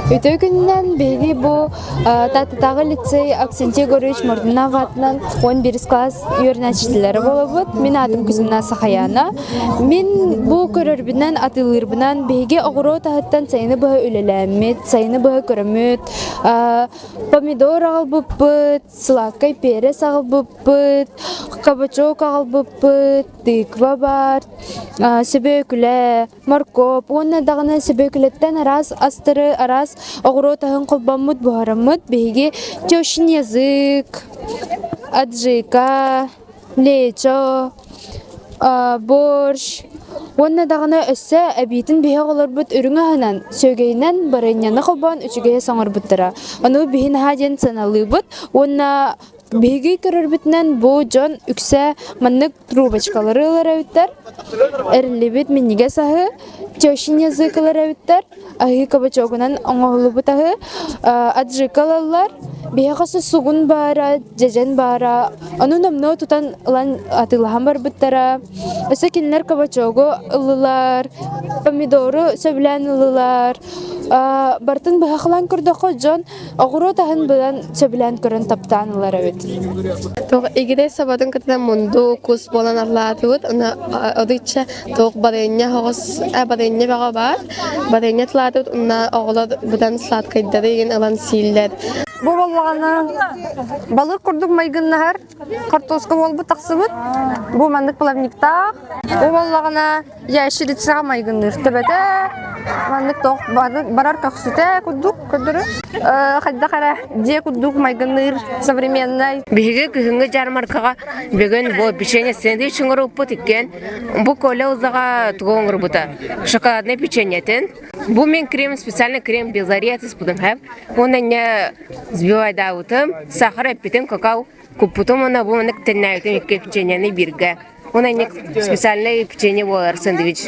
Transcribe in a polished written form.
Үтүө күнүнэн биһиги бу Тааттатааҕы лицей Аксентий Егорович Мордунов аатынан 11 класс үөрэнээччилэрэ буолабыт. Мин аатым Кузьмина Сахаяна. Мин бу көрөрбүнэн, атыылыырбынан биһиги оҕуруот аһыттан сайыны быһа үлэлээммит, сайыны быһа көрөммүт, помидор аҕалбыппыт, сладкай перец аҕалбыппыт, кабачок аҕалбыппыт, тыква баар, сүбүөкүлэ, моркуоп уонна даҕаны сүбүөкүлэттэн араас астары, араас оҕуруот аһын холбоммут, буһараммыт биһиги тещин язык, аджика, лечо, борщ уонна даҕаны өссө эбиитин биһи оҕолорбут үрүҥ аһынан, сүөгэйинэн барыанньаны холбоон үчүгэйи оҥорбуттара. Ону биһи наһаа диэн сыаналыыбыт уонна биһиги көрөрбүтүнэн бу дьон үксэ маннык трубочкалары ылар эбиттэр, эриллибит минньигэс аһы, тещин язык ылар эбиттэр, аһыы кабачогунан оҥоһуллубут аһы, аджика ылаллар, биһиэхэ өссө сугун баара, дьэдьэн баара, ону номнуо тутан ылан атыылаһан барбыттара. Өссө кинилэр кабачогу ыллылар, помидору сөбүлээн ыллылар. Барытын быһахлаан көрдөххө дьон Оҕуруот аһын быдан сөбүлээн көрөн таптаан ылар эбит. Туох игирэ сабатын кытта мунду кус буолан аллаатыбыт. Аны одучча туох барыанньа оҕус барыанньа бөҕө баар. Барыанньа тылаатыбыт уонна оҕолор быдан сладкайдары игин ылан сииллэр. Бу буоллаҕына балык курдук майгыннаһар хортуоска буолбут тахсыбыт. Бу маннык плавниктаах. Бу буоллаҕына ящерицаҕа майгынныыр төбөтө маннык туох барар көхсүтэ курдук көрдөрөр. Хайдах эрэ дьиэ курдук майгынныыр современнай. Биһиги күһүҥҥү дьаармаркаҕа бүгүн бу печенье сэндвич оҥорбуппут иккиэн. Бу Коля ыллаҕа тугу оҥорбута? Шоколаднай печеньетин. Бу мин крем специальный крем беллария түспүтүм хэп. Уонна инньэ сбивайдаабытым, сахар эппитим, какао куппутум уонна бу маннык тэннээбитим икки печеньени бииргэ. Уонна инньэ специальный печенье буолар сэндвич.